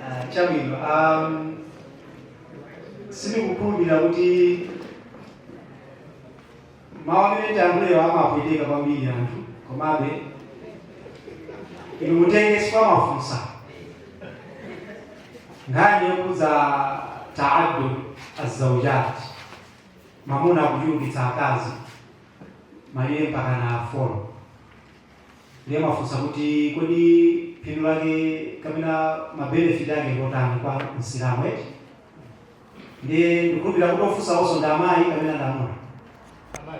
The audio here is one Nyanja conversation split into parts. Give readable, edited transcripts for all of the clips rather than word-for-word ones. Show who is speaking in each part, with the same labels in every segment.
Speaker 1: Ah, chabwino, sindikukhulupirira kuti mawu amene tiyankhulewa amapweteka kwambiri anthu, komabe inu mutenge sipamafunsa nkhani yokhudza taaddud azzaujat, mamuna akuchulukitsa akazi malire mpaka na 4. Ndiye mafunsa kuti kodi phindu lake kapena mabenefit ake ngotani kwa Msilamu, eti? Ndiye ndikukhulupirira kuti ofunsa onso ndi amayi kapena ndi amuna?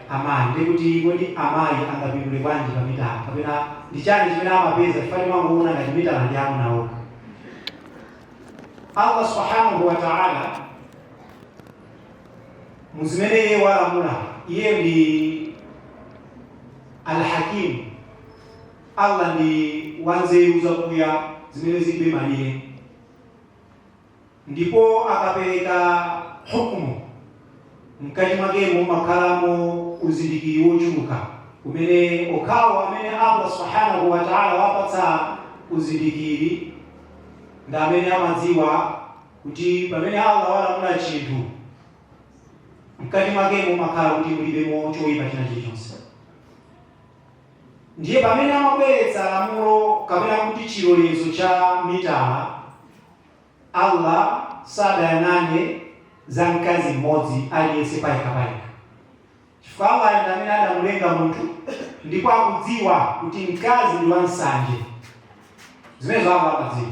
Speaker 1: Amayi. Ndiye kuti kodi amayi angapindule bwanji pa mitala, kapena ndi chani chimene amapeza, chifukwa timangoona ngati mitala ndi amuna okha. Allah subhanahu wa ta'ala muzimene iye walamula, iye ndi Alhakim, Allah ndi wanzeru zakuya zimene zilibe malire, ndipo akapereka hukumu mkati mwakemo makhalamo uzindikiri wochuluka umene okhawo amene Allah subhanahu wa ta'ala wapatsa uzindikiri ndi amene amadziwa kuti pamene Allah walamula chinthu, mkati mwakemo makhala kuti mulibemo choyipa china chilichonse. Ndiye pamene amabweretsa lamulo kapena kuti chilolezo cha mitala, Allah sadayang'ane za mkazi mmodzi aliyense payekhapayekha, chifukwa Allah ndi amene adamulenga munthu ndipo akudziwa kuti mkazi ndi wansanje. Zimenezo Allah amadziwa.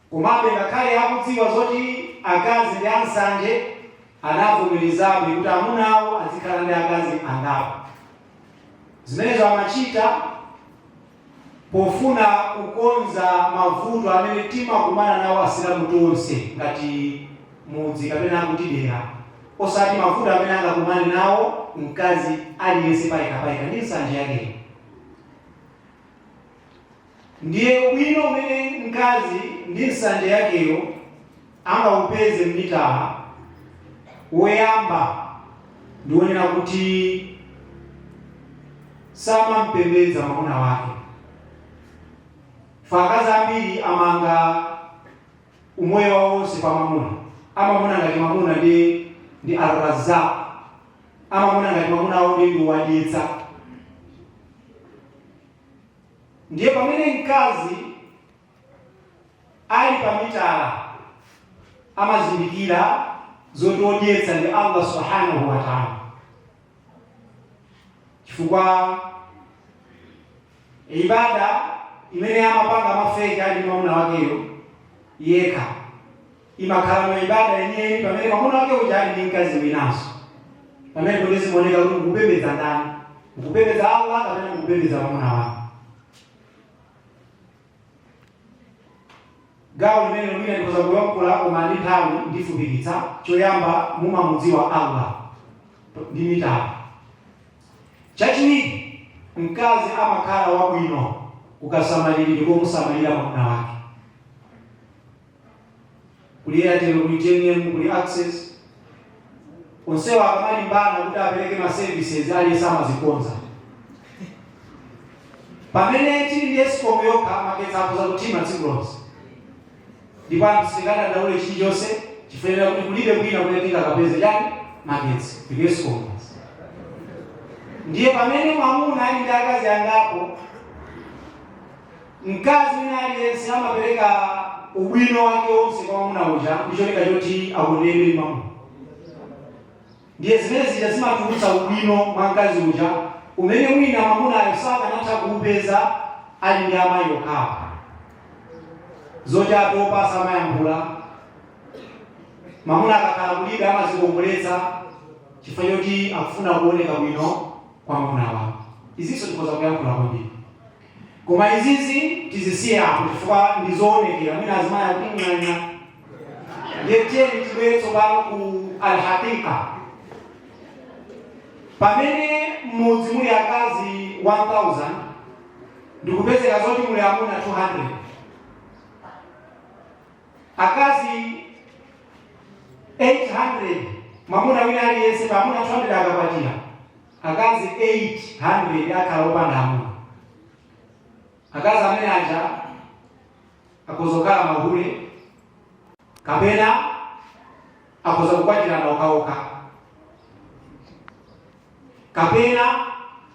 Speaker 1: Komabe ngakhale akudziwa zoti akazi ndi ansanje, anavomerezabe kuti amuna awo azikhala ndi akazi angapo. Zimenezo amachita pofuna kukonza mavuto amene timakumana nawo Asilamu tonse ngati mudzi kapena kuti dera, osati mavuto amene angakumane nawo mkazi aliyense payekhapayekha ndi nsanje yakeyo. Ndiye ubwino umene mkazi ndi nsanje yakeyo angaupeze mmitala, woyamba ndiwonena kuti samampembedza mwamuna wake. Fa akazi ambiri amanga umoyo wawo wonse pa mwamuna, amamuna ngati mwamuna ndi Arrazaq, amamuna ngati mwamuna wawo ndi wadyetsa. Ndiye pamene mkazi ali pa mitala, amazindikira zoti odyetsa ndi Allah subhanahu wa ta'ala, chifukwa ibada imene amapanga mafeki ali ndi mwamuna wakeyo yekha imakhala mu ibada yeniyeni, pamene mwamuna wake uja ali ndi mkazi winanso, pamene kuti zimaoneka kuti mukupembedza ndani, mukupembedza Allah kapena mukupembedza mwamuna wanu. Gawo limene mwina ndikhoza kuyankhula, koma ndi nthawi ndifupikitsa. Choyamba, mumamudziwa Allah ndi mitala. Chachiwiri, mkazi amakhala wabwino kukasamaliridwe komusamalira mwamuna wake. Kuli Airtel, kuli TNM, kuli Access, onsewa akamalimbana kuti apereke ma services, aliyense amazikonza. Pamene tili ndi ESCOM yokha, magetsi akhoza kuthima tsiku lonse ndipo anthu sitingadandaule chilichonse, chifukwa kuti kulibe kwina kumene tingakapeze chani, magetsi, ndi ESCOM basi. Ndiye pamene mwamuna ali ndi akazi angapo, mkazi wina aliyense amapereka ubwino wake wonse kwa mwamuna uja ndi cholinga choti akondedwe ndi mwamuna. Ndiye zimene zija zimatulutsa ubwino mwa mkazi uja umene mwina mwamunayo sakanatha kuupeza ali ndi amayi okhawo. Zoti atopa samayankhula, mwamuna akakhala kulibe amazikongoletsa chifukwa choti akufuna kuoneka bwino kwa mwamuna wake. Izinso tikhoza kuyankhula kwambiri, koma izizi tizisiye apo chifukwa ndi zoonekera. Mwina azimayi akuti ng'ang'a. Ndiye tiyeni tibwere tsopano ku alhaqiqa. Pamene m'mudzi muli akazi 1000 ndikupezeka zoti muli amuna 200, akazi 800, mwamuna wina aliyense pa amuna 200 akakwatira, akazi 800 akhala opanda amuna. Akazi amene aja akhoza kukhala mahule. Kapena akhoza kukwatirana okhaokha, kapena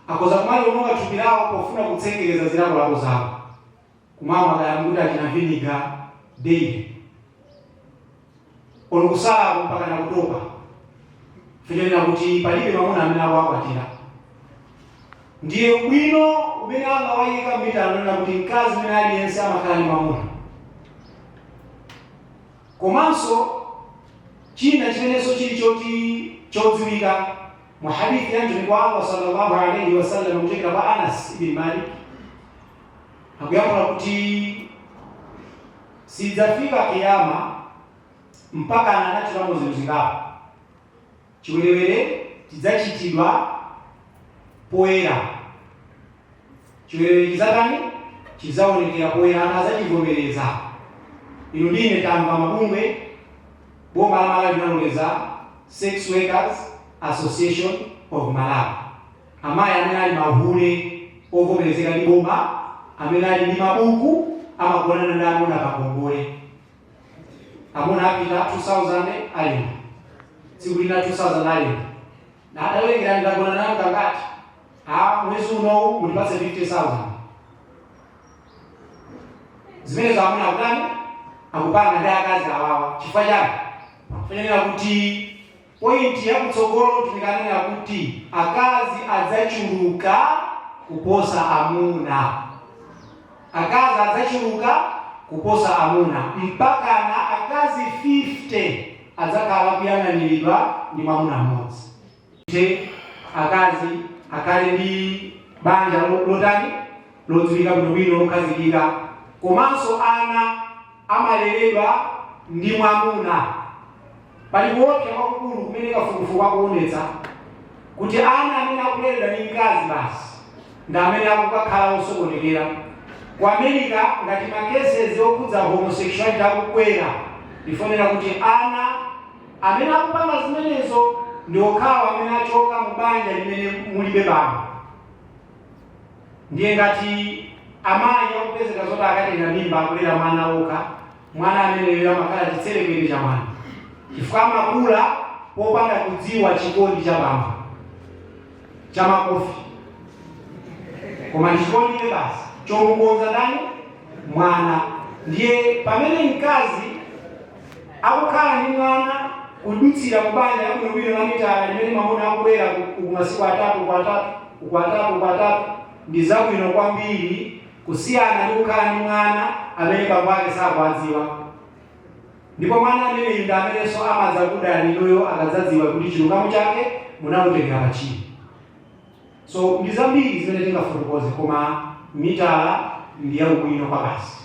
Speaker 1: akhoza kumaliononga thupi lawo pofuna kutsengereza zilakolako zawo, kumamwa kaya mukuti achina vinegar daily, olo kusalako mpaka nakutopa, fichonena kuti palibe mwamuna amene akuwakwatira. Ndiye ubwino umene Allah wayika mmitala nena kuti mkazi umene aliyense amakhala ndi mwamuna. Komanso china chimenenso chili choti chodziwika mu hadithi ya Mtumiki wa Allah sallallahu alayhi wasallam kuchokera kwa Anas ibn Malik, akuyankhula kuti sidzafika kiyama mpaka anatchulamo zinthu zingapo. Chiwerewere chidzachitidwa poyera. Chiwerewere chidzatani? Chidzaonekera poyera, anthu adzachivomereza. Inu ndine tamva mabungwe, boma la Malawi linaloleza Sex Workers Association of Malawi, amayi amene ali mahule ovomerezeka ndi boma, amene ali ndi mabuku, amagonana ndi amuna pangongole. Amuna apita 2000 alimba, tsiku lina 2000 alimba, na adawerengera, ndagona nayo kangati? Ah, mwezi unowu mundipatse 50,000. Zimenezo amuna akutani? Akupanga ndi akazi awawa. Chifukwa chani? Fanyanira kuti point yakutsogolo tikanena kuti akazi adzachuluka kuposa amuna, akazi adzachuluka kuposa amuna mpakana akazi 50 adzakhala kuyang'aniridwa ndi mwamuna mmodzi. Te akazi akhale ndi banja lotani? Lodziwika bwinobwino, lokhazikika. Komanso ana amaleredwa ndi mwamuna. Pali kuopsa kwakukulu kumene kafukufuku akuonetsa kuti ana amene akuleredwa ndi mkazi basi ndi amene akukakhala osokonekera. Ku America, ngati ma cases okhudza homosexuality akukwera, ifonera kuti ana amene akupanga zimenezo ndi okhawo amene achoka mu banja limene mulibe bambo. Ndiye ngati amayi akupezeka zoti akatenga mimba, akulera mwana okha, mwana ameneyo amakhala chitserekwere cha mwana, chifukwa amakula popanda kudziwa chikondi cha bambo, cha makofi, koma ndi chikondibe basi chomukonza ndani? Mwana. Ndiye pamene mkazi akukhala ndi mwana kudutsira kubanja labwinobwino la mitala limene mwamuna akubwera ku masiku atatu ku atatu ku atatu ku atatu, ndi zabwino kwambiri kusiyana ndi kukhala ndi mwana amene bambo ake sakuwadziwa. Ndipo mwana ameneyu ndi amenenso amadzakuda inuyo akadzadziwa kuti chilungamo chake munamutengera pachini. So ndi zambiri zimene tingafotokoze, koma mitala ndi yaubwino kwa basi.